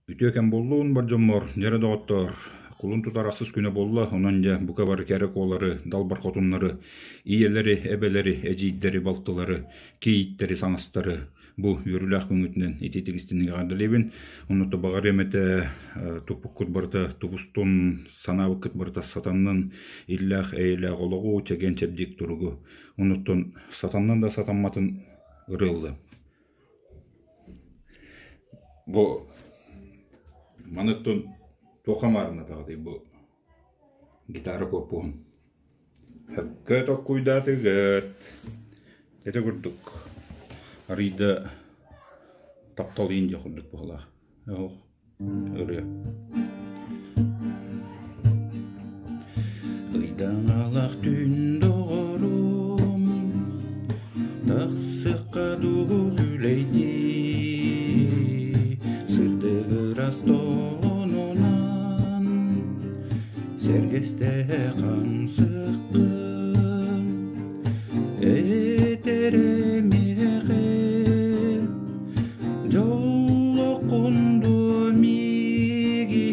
Үтүө кэм буоллун, бар дьоммор, дьэрэ доҕоттоор, кулун тутар ахсыс күнэ буолла, онон дьэ бука бары кэрэ куолары, далбар хотуннары, ийэлэри, эбэлэри, эдьиийдэри, балтылары, кийииттэри, саҥастары бу үөрүүлээх күҥҥүтүнэн итиитик истиҥник эҕэрдэлиибин. Онно баҕарыам этэ туппуккут барыта тубустун, санаабыккыт барыта сатаннын, иллээх, эйэлээх олоҕу, чэгиэн-чэбдик туругу. Оннуттан сатаннын да сатамматын ырыаллы. Бу маныттан туохха маарыннатаҕытый бу гитара корпуһун Сөпкө толкуйдаатыгыт. Ити курдук арыйда таптал иин диэх курдук быһыылаах. Оһох ырыа. Ыйдаҥалах түүн доҕорум, тахсыахха дуу күлэйдии, сырдыгырас толонунан сэргэстэһэ хамсыккын, этэрэ миэхэ Дьоллоххун дуо миигинниин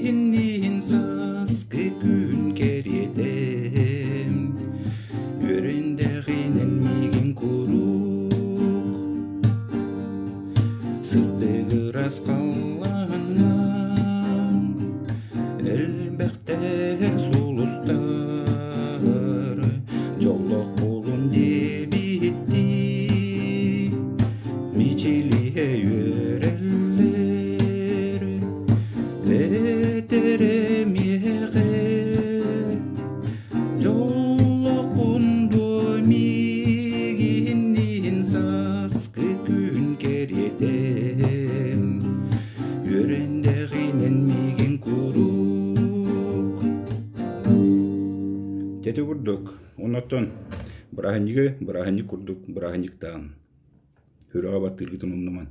сааскы күн кэриэтэм, үөрэндэҕинэн миигин куруук сырдыгырас халлааннаан элбэхтэр сулустар дьоллоох буолун диэбиттии Мичилиһэ үөрэллэр, этэрэ миэхэ дьоллооххун дуо миигинниин сааскы күн кэриэтэм, үөрэндэҕинэн миигин куруук. Дьэ курдук, оннуттан бырааһынньыгы бырааһынньык курдук бырааһынньыктаан. Сүрэҕи баттыыргытын умнумаҥ.